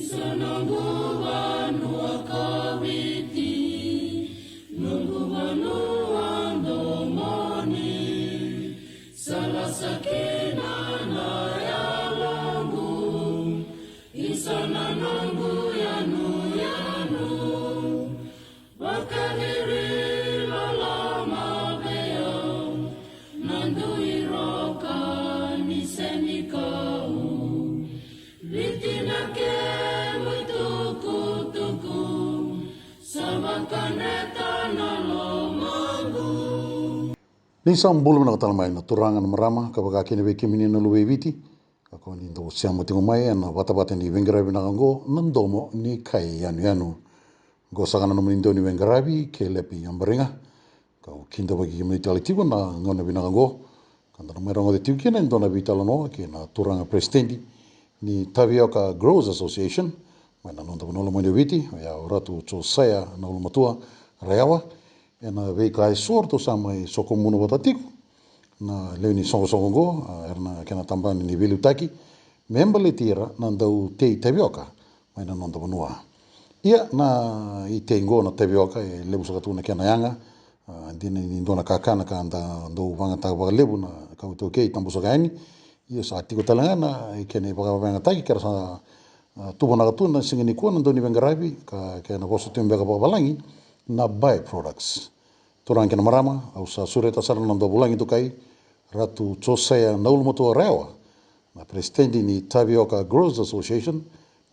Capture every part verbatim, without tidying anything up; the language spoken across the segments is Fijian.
Sa noqu vanua ko Viti, noqu vanua domoni. Sa lasa kina na yaloqu, isa na noqu yanuyanu. Vakaciri loloma vei au na dui roka ni senikau. Viti na kemu itukutuku, sa vakadreta na lomaqu. Ni sa bula vinaka tale mai na turaga na marama, ka vaka kina vei kemuni na luve i Viti, ka ko ni dau sema tiko mai ena vatavata ni veiqaravi vinaka oqo, na Domo ni Kai Yanuyanu. Oqo saka na nomuni dau ni veiqaravi, Kelepi Abariga. Kau kidavaki kemuni tale tiko na gauna vinaka oqo, ka da na mai rogoca tiko kina e dua na veitalanoa kei na turaga president ni Tavioka Growers Association mai na noda vanua lomani o Viti, oya o Ratu Josaia Naulumatua Rayawa. Ena veika eso ratou sa mai sokomuna vata tiko na lewe ni soqosoqo oqo, a, era na kena tabana ni veiliutaki me baleti ira na dau tei tavioka mai na noda vanua. Ia na itei oqo na tavioka e levu saka tu na kena yaga, a, dina ni dua na kakana ka da dau vagataka vakalevu na kawa iTaukei tabu saka yani. Ia sa tiko tale ga na kena ivakavakayagataki ke ra sa, a, tuvanaka tu na siga nikua na dau ni veiqaravi, ka kena vosa tu beka vakavalagi na by-products. Turaga kei na marama, au sa sureta sara na noda vulagi dokai, Ratu Josaia Naulumatua Rayawa, na president ni Tavioka Growers Association,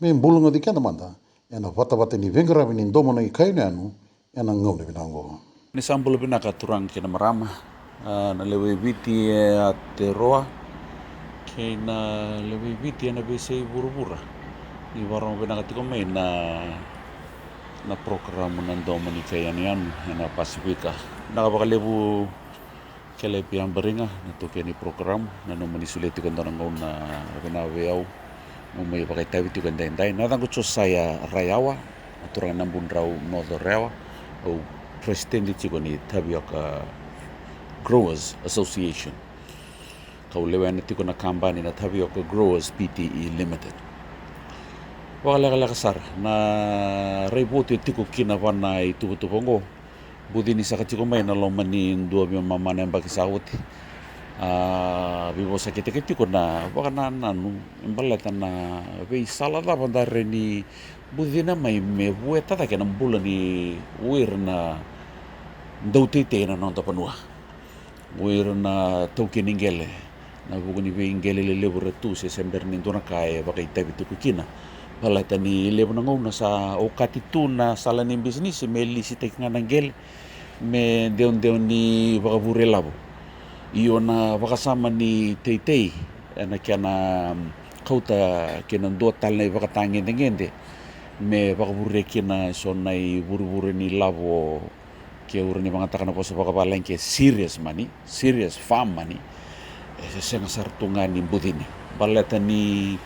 me bulagoci keda mada ena vatavata ni veiqaravi ni Domo ni Kai Yanuyanu ena gauna vinaka oqo. Ni sa bula vinaka turaga kei na marama, a, na lewe i Viti e Aotearoa kei na lewe i Viti ena veiyasai vuravura. Ni vakarorogo vinaka tiko mai na, na program na Domo ni Kai Yanuyanu ena Pasifika. Vinaka vakalevu Kelepi Abariga, na taukei ni program, na nomuni solia tiko e dua na gauna vinaka vei au meu mai vakaitavi tiko edaidai. Na yacaqu Josaia Rayawa, na turaga Nabudrau, North Rayawa, au president tiko ni Tavioka Growers Association. Kau lewena tiko na kabani na Tavioka Growers Pte Limited. Vakalekaleka sara na raivotu e tiko kina vua na ituvatuva oqo. Bucini saka tiko mai na loma ni dua veimama na yabaki sa oti. A, veivosakitaki tiko na vakanananu e baleta na veisala cava da rawa ni bucina mai me vueta cake na bula ni o ira na dauteitei ena noda vanua. O ira na taukei ni qele, na vuku ni veiqele lelevu era tu se se bera ni dua na ka e vakaitavi tiko kina. Baleta ni levu na gauna sa okati tu na sala ni bisinisi me lisitaki ga na qele me dewadewa ni vakavure lavo. Io, na vakasama ni teitei ena kena kauta kina dua tale na ivakatagedegede me vakavure kina eso na ivurevure ni lavo ke o ira ni vagataka na vosa vakavalagi ke serious money, serious farm money. E se sega sara tu ga ni bucini. Baleta ni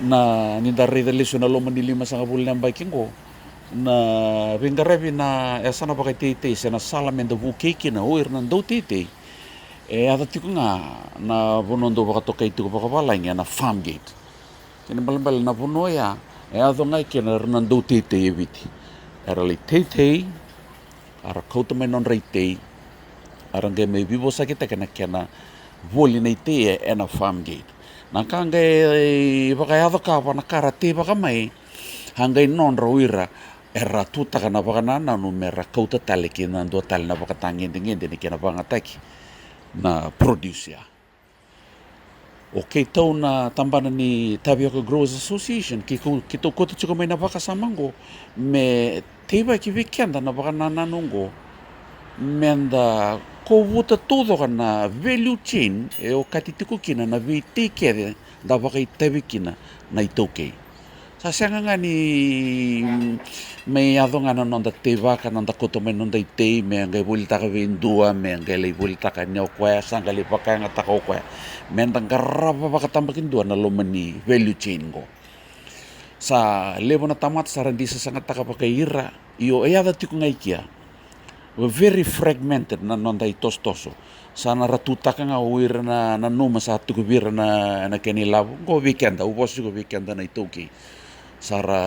na, ni da raica lesu ena loma ni limasagavulu na yabaki oqo, na veiqaravi na yasana vakateitei se na sala me da vukei kina o ira na dauteitei, e yaco tiko ga na vanua dau vakatokai tiko vakavalagi ena farm gate. Kena ibalebale na vanua oya e yaco ga kina o ira na dauteitei e Viti. Era lai teitei, a ra kauta mai nodra itei, a ra qai mai veivosakitaka na kena voli na itei e, ena farm gate. Na ka qai vakayaco ka va na ka ra teivaka mai, a qai nodra o ira era tutaka na vakanananu me ra kauta tale kina dua tale na vakatagedegede ni kena vagataki na produce ya. O keitou na tabana ni Tavioka Growers Association, keitou, keitou kauta tiko mai na vakasama oqo me teivaki vei keda na vakanananu oqo, me da kovuta taucoko na value chain e okati tiko kina na veitei kece da vakaitavi kina na iTaukei. Sa sega ga ni, mm, me yaco ga na noda teivaka, noda kauta mai noda itei me qai volitaka vei dua, me qai lai volitaka ni o koya, sa qai lai vakayagataka o koya. Me da qarava vakatabakidua na loma ni value chain oqo. Sa levu na tamata sa ra dui sasagataka vakai ira, io, e yaco tiko ga i kea. Very fragmented na noda itosotoso. Sa na ra tutaka ga o ira na, nanuma sa tiko vei ira na, na kena ilavo. Oqo vei keda, au vosa tiko vei keda na iTaukei. Sa ra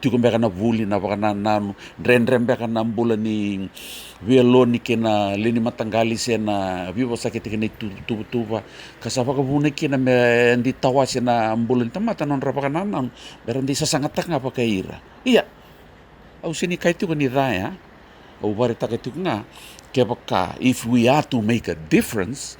tiko beka na vuli, na vakanananu, dredre beka na bula ni veiloni kei na lewe ni mataqali se na veivosakitaki na ituvatuva. Ka sa vakavuna kina me dei tawase na bula ni tamata na nodra vakanananu, me ra dei sasagataka ga vakai ira. Ia, au sega ni kaya tiko ni ca ya. Au vakaraitaka tiko ga, kevaka, if we are to make a difference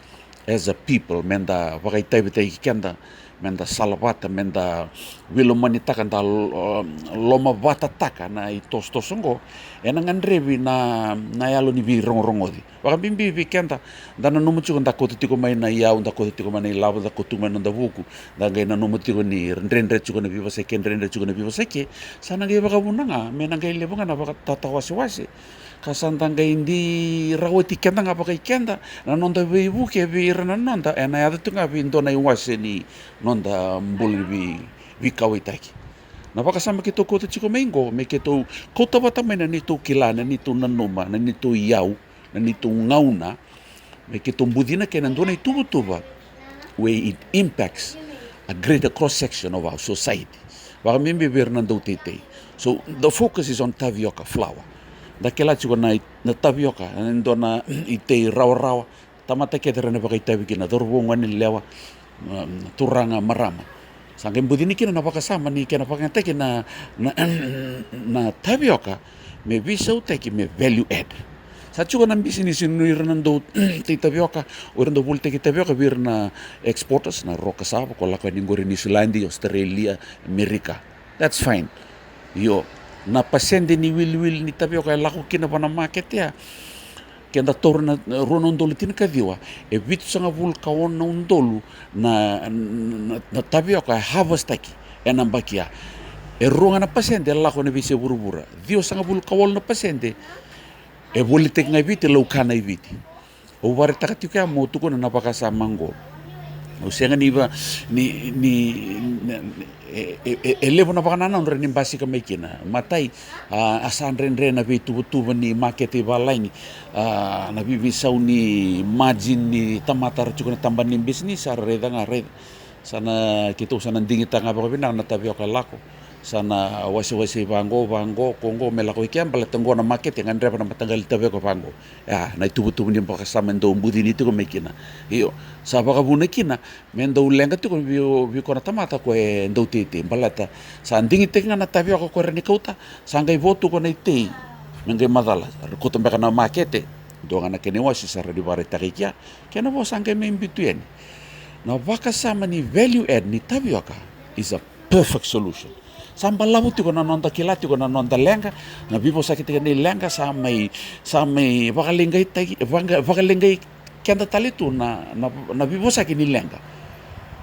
as a people, me da vakaitavitaki keda, me da salavata, me da veilomanitaka, da lo-, lomavatataka na itosotoso oqo, ena gadrevi na, na yalo ni veirogorogoci. Vakabibi vei keda, da nanuma tiko da kauta tiko mai na iyau, da kauta tiko mai na ilavo, da kauta tiko mai na noda vuku, da qai nanuma tiko ni dredre tiko na veivosaki, dredre tiko na veivosaki. Sa na qai vakavuna ga me na qai levu ga na vakatatawasewase. Ka sa da qai dei rawati keda ga vakai keda, na noda veivuke vei ira na noda, ena yaco tu ga vei dua na iwase ni noda bula ni vei, veikauwaitaki. Na vakasama keitou kauta tiko mai oqo, me keitou kauta vata mai na neitou kila, na neitou nanuma, na neitou iyau, na neitou gauna, me keitou bucina kei na dua na ituvatuva, where it impacts a greater cross section of our society. Vakabibi vei ira na dauteitei. So the focus is on tapioca flour. Da kila tiko na, na tapioca, e dua na itei rawarawa, tamata kece era na vakaitavi kina, cauravou, gone, lewa, um, turaga, marama. Sa qai bucini kina na vakasama ni kena vakayagataki na, na, na tapioca me veisautaki me value add. Sa tiko na bisinisi ni ira na dau tei tapioca, o ira dau volitaki tapioca vei ira na exporters, na ro kasava ko lako yani qori Niusiladi, Australia, Amerika. That's fine. Io, na pasede ni wiliwili ni tapioca e lako kina va na makete ya, keda taura na rua na udolu tinikaciwa, e vitusagavulu ka ono na udolu na, na, na tapioca e harvestaki ena yabaki ya. E rua ga na pasede e lako ena veisiga vuravura. Ciwasagavulu ka walu na pasede e volitaki ga i Viti, laukana i Viti. Au vakaraitaka tiko ya meu tukuna na vakasama oqo. Au sega ni va, ni, ni, ni, e, e, e, e levu na vakanananu era ni basika mai kina. Matai, a, a sa dredre na veituvatuva ni makete i valagi, a, na veiveisau ni margin ni tamata era tiko na tabana ni bisinisi, sa ra raica ga, raica. Sa na, keitou sa na digitaka ga vakavinaka na tapioca e lako. Sa na wasewasei vaqo, vaqo, ko qo me lako i kea, baleta qo na makete e gadreva na mataqali tapioca vaqo. Ya, na ituvatuva ni vakasama e dau bucini tiko mai kina. Io, sa vakavuna kina me dau leqa tiko vei, vei koya na tamata ko e dau teitei. Baleta sa digitaki ga na tapioca ko era ni kauta, sa qai vo tu ko na itei. Me qai macala, ra kauta beka na makete. Dua ga na kena iwase sa ra ni vakaraitaka i kea. Kena vo sa qai mai biu tu yani. Na vakasama ni value add ni tapioca is a perfect solution. Sa balavu tiko na noda kila tiko na noda leqa, na veivosakitaki ni leqa, sa mai, sa mai vakaleqaitaki, vaka-, vakaleqai keda tale tu na, na, na veivosaki ni leqa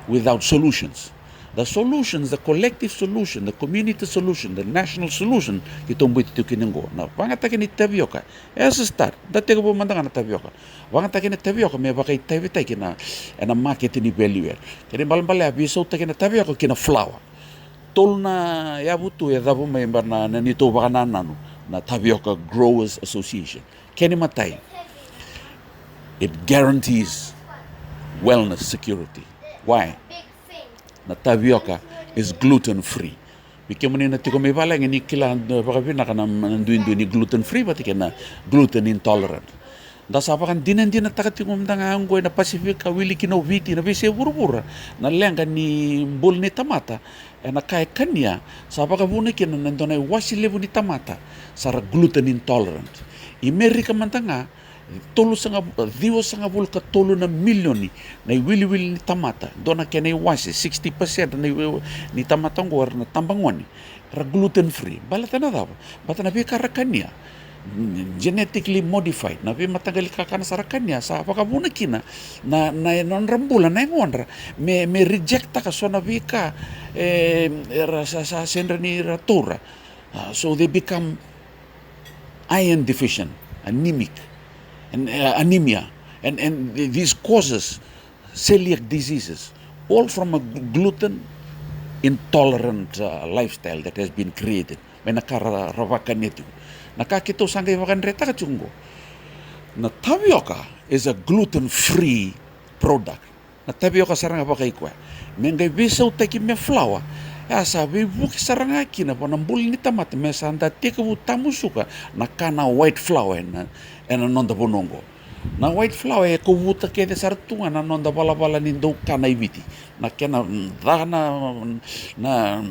without solutions. The solutions, the collective solution, the community solution, the national solution, keitou bau tiko kina oqo. Na vakayagataki ni tapioca, e sa start, da tekivu mada ga na tapioca. Vakayagataki na tapioca me vakaitavitaki na, ena makete ni value add. Kena ibalebale a veisautaki na tapioca ki na flour. Tolu na yavu tu e cavu mai ba na, na neitou vakanananu, na Tapioca Growers Association. Kena imatai, it guarantees wellness security. Why? Na tapioca is gluten free. Vei kemuni na tiko mai valagi ni kila vakavinaka na, na duidui ni gluten free vata kei na gluten intolerant. Da sa vakadinadinataka tiko mada ga oqo ena Pasifika, wili kina o Viti, na veisiga vuravura, na leqa ni bula ni tamata. Ena ka e kania, sa vakavuna kina na dua na iwase levu ni tamata sa ra gluten intolerant. I Merika mada ga, tolu saga, ciwasagavulu ka tolu na milioni na iwiliwili ni tamata, dua na kena iwase, sixty percent na iwi-, ni tamata oqo era na tabagone, era gluten free. Baleta na cava? Baleta na veika ra kania, genetically modified, na veimataqali kakana sa ra kania, sa vakavuna kina na, na nodra bula, na yagodra me, me rejecttaka so na veika, e, era sa, sa sega ni ra taura. Ah, so they become iron deficient, anemic, and, uh, anemia, and, and th-, these causes celiac diseases, all from a gl-, gluten intolerant, uh, lifestyle that has been created. Mai na ka ra, ra vakania tiko. Na ka keitou sa qai vakadretaka tiko oqo. Na tapioca is a gluten free product. Na tapioca sara ga vakai koya. Me qai veisautaki me flour, Ia sa veivuke sara ga kina vua na bula ni tamata me sa da tekivu tamusuka na ka na white flour ena, ena noda vanua oqo. Na white flour e kovuta kece sara tu ga na noda valavala ni dau kana i Viti. Na kena, mm, ca na, na,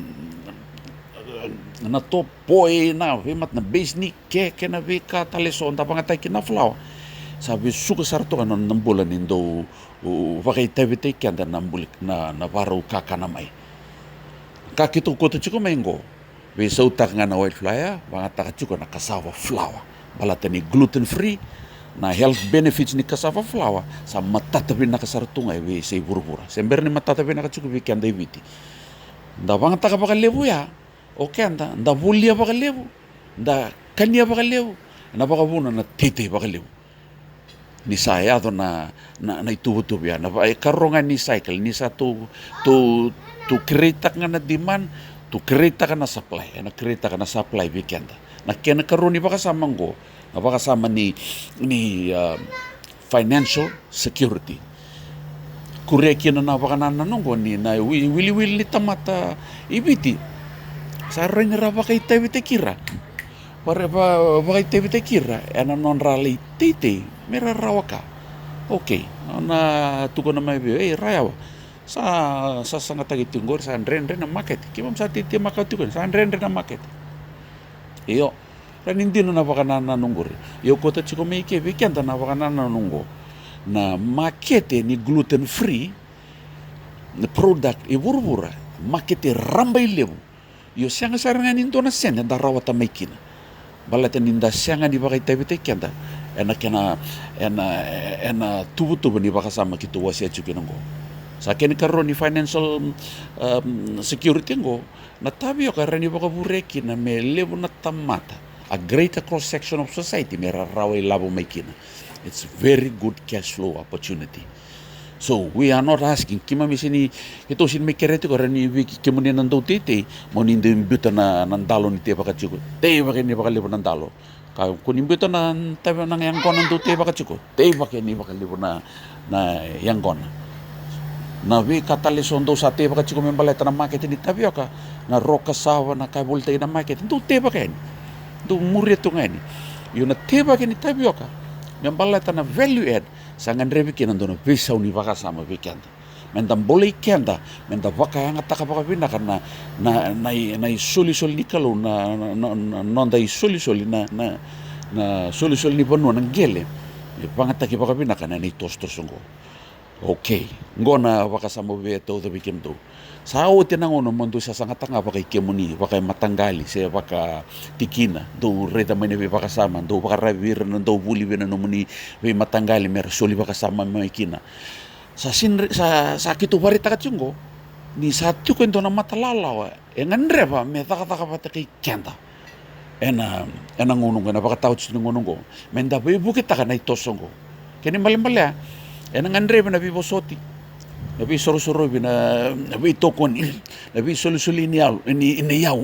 na topoi, na veimata na base ni keke, na veika tale eso da vagataki na flour. Sa vesuka sara tu ga na noda bula ni dau, u, vakaitavitaki keda na bula, na, na varau kakana mai. Ka keitou kauta tiko mai oqo, veisautaka ga na white flour, vagataka tiko na cassava flour. Baleta ni gluten free, na health benefits ni cassava flour sa matata vinaka sara tu ga e veiyasai vuravura. Se bera ni matata vinaka tiko vei keda i Viti. Da vagataka vakalevu ya, o keda da volia vakalevu, da kania vakalevu, na vakavuna na teitei vakalevu. Ni sa yaco na, na, na ituvatuva ya, na va, e karua ga ni cycle, ni sa tou, tou, tou create-taka ga na demand, tou create-taka na supply, ena create-taka na supply vei keda. Na kena karua ni vakasama oqo, na vakasama ni, ni, ah, financial security. Kuria kina na vakanananu oqo ni na wi, wiliwili ni tamata i Viti sa rawa ni ra vakaitavitaki ira. Vare, va, vakaitavitaki ira ena nodra lai teitei me ra rawa ka. Okei, na tukuna mai vei au, ei, ra yawa. Sa, sa sagataki tiko oqori, sa dredre na makete. Keimami sa teitei makawa tiko yani, sa dredre na makete. Io, rawa ni dina na vakanananu oqori. Io, kauta tiko mai ke vei keda na vakanananu oqo. Na makete ni gluten free, na product e vuravura, makete rabailevu. Io, sega sara ga ni dua na sede da rawata mai kina. Baleta ni da sega ni vakaitavitaki keda ena kena, ena, ena tuvatuva ni vakasama keitou wasea tiko kina oqo. Sa kena ikarua ni financial, um, security oqo, na tavioka e rawa ni vakavurea kina me levu na tamata, a greater cross section of society, me ra rawa ilavo mai kina. It's very good cash flow opportunity. So we are not asking, keimami sega ni, keitou sega ni mai kerea tiko, rawa ni vei kemuni na dau teitei, mo ni dau biuta na, na dalo ni teivaka tiko. Teivaka yani vakalevu na dalo. Ka ko ni biuta na tavi, na yaqona dau teivaka tiko, teivaka yani vakalevu na, na yaqona. Na veika tale eso dou sa teivaka tiko me baleta na makete ni tavioka, na ro kasava, na ka e volitaki na makete, dou teivaka yani. Dou muria tu ga yani. Io, na teivaka ni tavioka me baleta na value add, sa gadrevi kina na dua na veisau ni vakasama vei keda. Me da bolei keda, me da vakayagataka vakavinaka na, na, na i, na isolisoli ni Kalou, na, na, na, na noda isolisoli, na, na, na solisoli ni vanua, na qele. Me vagataki vakavinaka na, na itosotoso oqo. Okei, oqo na vakasama au via tauca vei kemudou. Sa oti na gauna mo dou sasagataka ga vakaikemuni, vakaimataqali se vakatikina, dou raica mai na veivakasama, dou vakararavi vei ira na dau vuli vei na nomuni veimataqali me ra soli vakasama mai kina. Sa sega ni, sa, sa keitou vakaraitaka tiko oqo ni sa tiko e dua na matalawalawa e gadreva me cakacaka vata kei keda ena, ena gauna oqo, ena vakataotioti ni gauna oqo, me da veivuketaka na itoso oqo. Kena ibalebale, ena gadrevi na veivosoti, na veisorosorovi, na, na veitokoni, na veisolisoli ni yalo, ni, ni yau,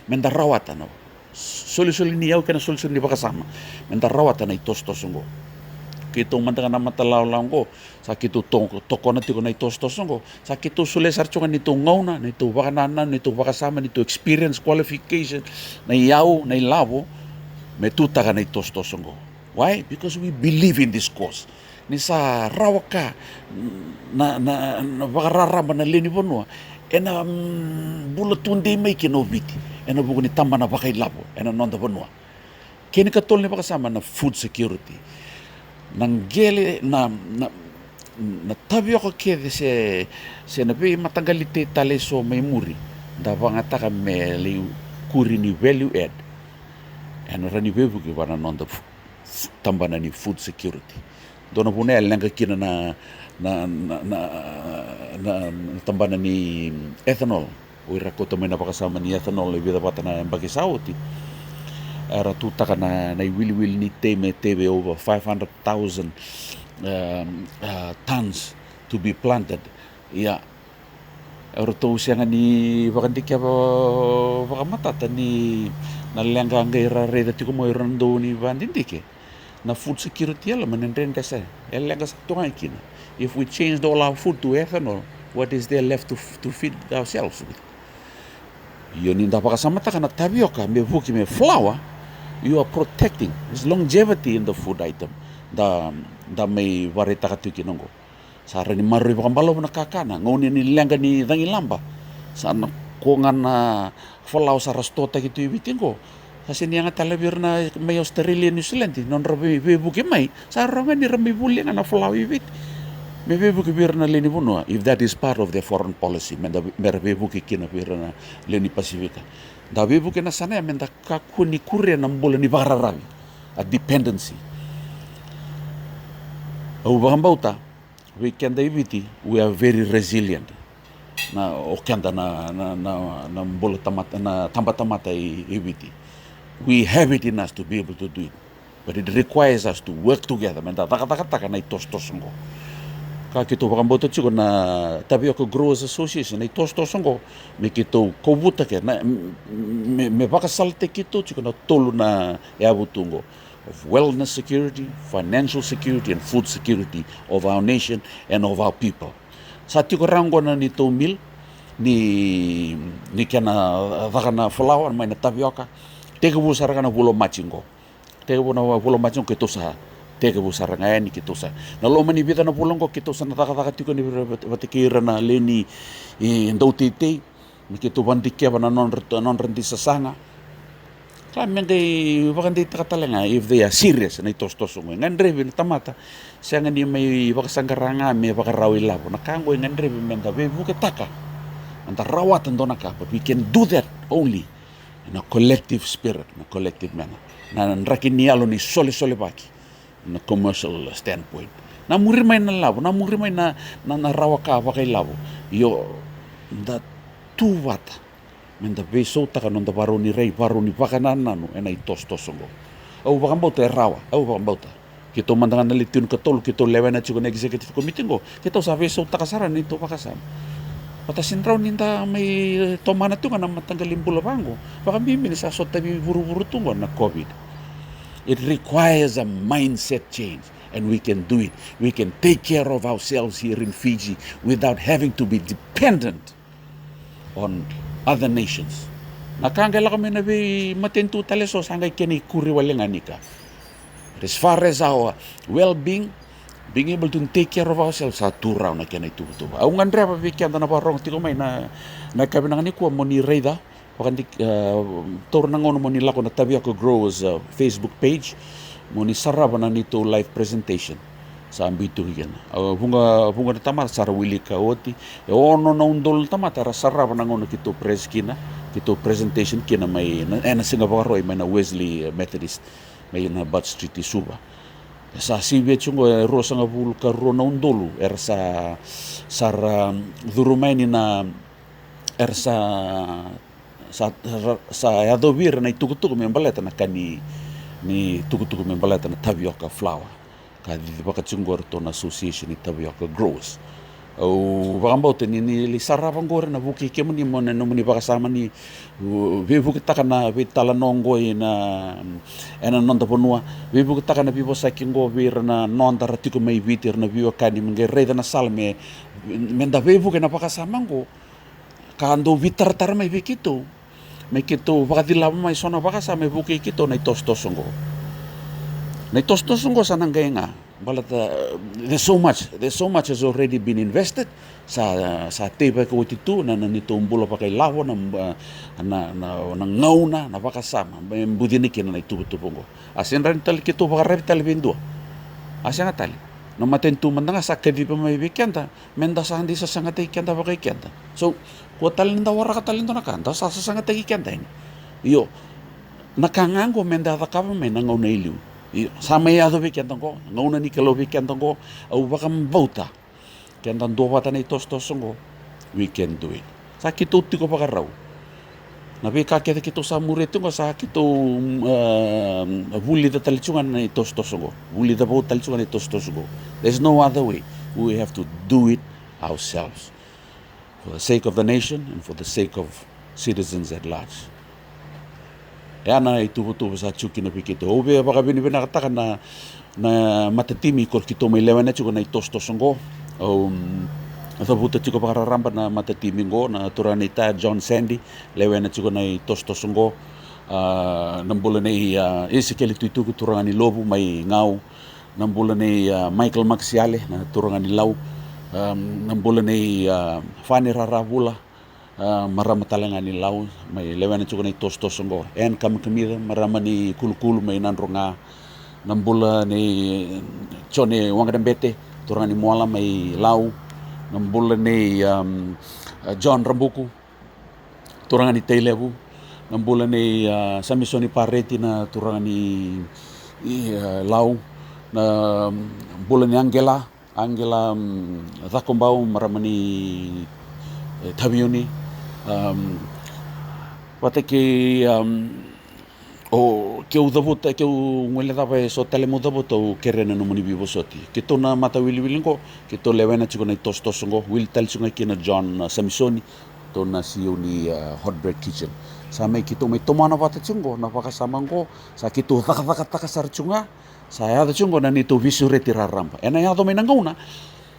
me da rawata na solisoli ni yau kei na solisoli ni vakasama me da rawata na itosotoso oqo. Keitou mada ga na matalawalawa oqo, sa keitou to, tokona tiko na itosotoso oqo. Sa keitou solia sara tiko ga neitou gauna, neitou vakanananu, neitou vakasama, neitou experience, qualification, na iyau, na ilavo, me tutaka na itosotoso oqo. Why? Because we believe in this cause. Ni sa rawa ka na, na, na vakararaba na lewe ni vanua ena, mm, bula tudei mai kina o Viti ena vuku ni tabana vakailavo ena noda vanua. Kena ikatolu ni vakasama na food security. Na qele, na, na, na tavioka kece se, se na veimataqali tei tale eso mai muri, da vagataka me lai kuri ni value add, ena rawa ni veivuke vua na noda fu, fu, tabana ni food security. Dua na vuna e leqa kina na, na, na, na, na, na tabana ni ethanol. O ira kauta mai na vakasama ni ethanol e vica vata na yabaki sa oti. Era tutaka na, na iwiliwili ni tei me tei vei over five hundred thousand, um, uh, tons to be planted. Ia, eratou sega ni vakadikeva vakamatata ni na leqa qai ra raica tiko mai o ira na dau ni vakadidike. Na food security e loma, na dredre sa, e leqa sa tu ga kina. If we changed all our food to ethanol, what is there left to, to feed ourselves with? Io, ni da vakasamataka na tavioka me vuki me flour, you are protecting this longevity in the food item. Da, da mai vakaraitaka tiko kina oqo. Sa rawa ni maroroi vakabalavu na kakana, gauna ni leqa ni cagilaba. Sa na ko ga na flour sa ra stotaki tu i Viti oqo. Sa sega ni yaga tale vei ira na mai Australia, New Zealand, nodra vei, veivuke mai. Sa rawa ga ni ra mai volia ga na flour i Viti me veivuke vei ira na lewe ni vanua, if that is part of their foreign policy, me da, me ra veivuke kina vei ira na lewe ni Pasifika. Da veivuke na sana ya me da kakua ni kuria na bula ni vakararavi, a dependency. Au vakabauta vei keda i Viti, we are very resilient. Na, o keda na, na, na, na bula tamata, na tabatamata i, i Viti. We have it in us to be able to do it. But it requires us to work together, me da cakacakataka na itosotoso oqo. Ka keitou vakabauta tiko na Tapioca Growers Association, na itosotoso oqo, me keitou kovuta kina, me, me vakasalataki keitou tiko na tolu na yavu tu oqo, of wellness security, financial security, and food security of our nation and of our people. Sa tiko rawa oqo na neitou mill, ni, ni kena caka na flour mai na tavioka. Tekivu sara ga na vula o Maji oqo. Tekivu na vula o Maji oqo keitou sa tekivu sara ga yani, keitou sa, na loma ni vica na vula oqo keitou sa na cakacaka tiko yani vata kei ira na lewe ni, e, dauteitei. Me keitou vakadikeva na nodra, nodra dui sasaga. Ka me qai vakadeitaka tale ga if they are serious na itosotoso oqo. E gadrevi na tamata sega ni mai vakasaqara ga me vakarau ilavo. Na ka oqo e gadrevi me da veivuketaka, me da rawata dua na ka, but we can do that only in a collective spirit, in a collective manner. Na draki ni yalo ni solesolevaki, na commercial standpoint. Na muri mai na lavo, na muri mai na, na, na rawa ka vakailavo. Io, da tu vata me da veisautaka na noda varau ni rai, varau ni vakanananu ena itosotoso oqo. Au vakabauta e rawa, au vakabauta. Keitou mada ga na le tinikatolu keitou lewena tiko na executive committee oqo, keitou sa veisautaka sara na neitou vakasama. Vata sega ni rawa ni da mai tomana tu ga na mataqali bula vaqo, vakabibi ni sa sotavi vuravura tu oqo na COVID. It requires a mindset change, and we can do it. We can take care of ourselves here in Fiji without having to be dependent on other nations. Na ka qai lako mai na veimatanitu tale so sa qai kena ikuri wale ga ni ka. But as far as our well-being, being able to take care of ourselves, sa tu rawa na kena ituvatuva. Au gadreva vei keda na vakarorogo tiko mai na, na yakavi nikua mo ni raica, vakadi, e, taura na gauna mo ni lako na Tapioca Growers, e, Facebook page, mo ni sarava na neitou live presentation. Sa biu tiko kina. A, vuqa, vuqa na tamata sa ra wilika oti. E ono na udolu na tamata era sarava na gauna keitou press kina, keitou presentation kina mai na, ena Siga Vakarauwai mai na Wesley, e, Methodist mai na Butt Street i Suva. E sa sivia tiko oqo e ruasagavulu ka rua na udolu era sa, sa ra curu mai ni na, era sa, sa, sa, sa yacovi ira na itukutuku me baleta na ka ni, ni tukutuku me baleta na tavioka flour. Ka cicivaka tiko oqo o iratou na association ni tavioka growers. Au vakabauta ni, ni lai sarava oqori na vukei kemuni mo na nomuni vakasama ni, u, veivuketaka na veitalanoa oqo ina, ena noda vanua. Veivuketaka na veivosaki oqo vei ira na noda ra tiko mai Viti, ira na veiwekani, me qai raica na sala me, me da veivuke na vakasama oqo. Ka dau veitaratara mai vei keitou me keitou vakacilava mai so na vakasama me vukei keitou na itosotoso oqo. Na itosotoso oqo sa na qai ga baleta, e, there's so much, there's so much has already been invested. Sa, sa teivaki oti tu na, na neitou bula vakailavo, na, na, na, na gauna, na vakasama me bucina kina na ituvatuva oqo. A sega ni rawa ni tale keitou vakararavi tale vei dua. A sega tale. Na matanitu mada ga sa kaciva mai vei keda me da sa dui sasagataki keda vakai keda. So, kua tale ni da waraka tale e dua na ka, da sa sasagataki keda yani. Io, na ka ga oqo me da cakava mai na gauna i liu. Io, sa mai yaco vei keda oqo, na gauna ni Kalou vei keda oqo. Au vakabauta keda duavata na itosotoso oqo, we can do it. Sa keitou tiko vakarau. Na veika kece keitou sa muria tiko oqo sa keitou, e, vulica tale tiko ga na itosotoso oqo. Vulica vou tale tiko ga na itosotoso oqo. There's no other way. We have to do it ourselves for the sake of the nation and for the sake of citizens at large. E a na ituvatuva sa tiko kina vei keitou. Au via vakavinavinakataka na, na matatimi ko keitou mai lewena tiko na itosotoso oqo. Au, mm, Na cavuta tiko vakararaba na matatimi qo na turaga nei Ta John Sandy, lewena tiko na itosotoso qo. A, na bula nei, a, Isikeli Tuituku, turaga ni Lovu mai Gau. Na bula nei, a, Michael Makasiale, na turaga ni Lau. A, na bula nei, a, Fani Raravula, a, marama tale ga ni Lau, mai lewena tiko na itosotoso qo. Ann Kamikamica, marama ni Kulukulu mai Nadroga. Na bula nei Jone Waqadabete, turaga ni Moala mai Lau. Na bula nei, um, John Rabuku, turaga ni Tailevu. Na bula nei, a, Samisoni Pareti, na turaga ni, i, a, Lau. Na bula nei Aqela, Aqela, um, Cakobau, marama ni, e, Taveuni. Um, vata kei, um, o, keu cavuta, keu guilecava eso tale meu cavuta, au kerea na nomuni veivosoti. Keitou na matawiliwili qo, keitou lewena tiko na itosotoso qo, wili tale tiko ga kina John, a, Samisoni, tou na CEO ni, a, Hot Bread Kitchen. Sa mai keitou mai tomana vata tiko qo na vakasama qo, sa keitou cakacakataka sara tiko ga, sa yaco tiko qo na neitou veisureti raraba. Ena yaco mai na gauna,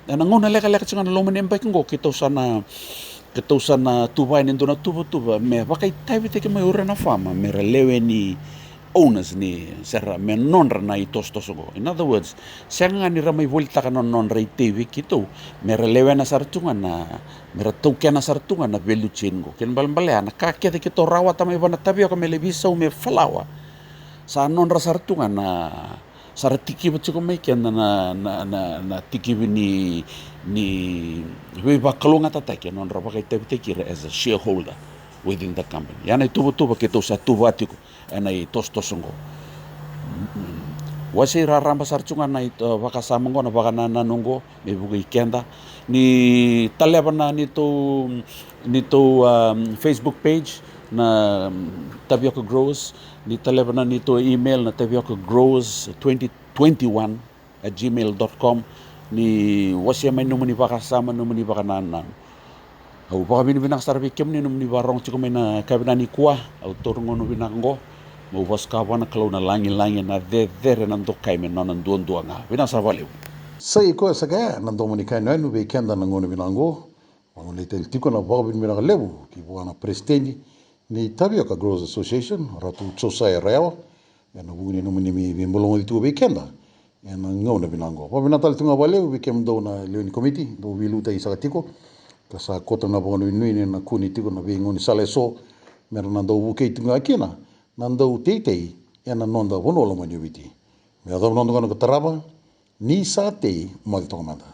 ena gauna lekaleka tiko ga na loma ni yabaki qo, keitou sa na, keitou sa na tuva yani e dua na tuvatuva me vakaitavitaki mai o ira na fama, me ra lewe ni owners ni, se ra, me nodra na itosotoso qo. In other words, sega ga ni ra mai volitaka na nodra itei vei keitou, me ra lewena sara tu ga na, me ra taukena sara tu ga na value chain qo. Kena balebale ya, na ka kece keitou rawata mai vua na tavioka me lai veisau me falawa, sa nodra sara tu ga na, sa ra tikiva tiko mai keda na, na, na, na tikivi ni, ni veivakalougatataki, e nodra vakaitavitaki ira as a shareholder within the company. Ya na ituvatuva keitou sa tuva tiko ena itosotoso qo. Wasei raraba sara tu ga na ito-, vakasama qo, na vakanananu qo me vukei keda. Ni taleva na neitou, neitou, um, Facebook page na, um, Tavioka Growers. Ni taleva na neitou email na tavioka growers twenty twenty-one at gmail dot com. Ni wasea mai nomuni vakasama, nomuni vakanananu. Au vakavinavinaka sara vei kemuni nomuni vakarorogo tiko mai na yakavi nikua. Au taura gauna vinaka qo meu vakasuka vua na Kalou na lagilagi ena cecere, na dokai me nona duadua ga. Vinaka sara vakalevu. Sa i koya saka ya na domo ni kai yanuyanu vei keda na gauna vinaka qo. Vagolei tale tiko na vakavinavinaka levu ki vua na peresitedi ni Tavioka Growers Association, Ratu Josiah Rael, ena vuku ni nomuni mai veibalogoci tiko vei keda ena gauna vinaka qo. Vakavinavinaka tale tiko ga vakalevu vei kemudou na lewe ni komiti dou veiliutaki saka tiko, ka sa koto na vakanuinui ni na kune tiko na veigaunisala eso me ra na dau vukei tiko ga kina na dauteitei ena noda vanua lomani o Viti. Me yacova na noda gauna ka tarava, ni sa tei, moce toka mada.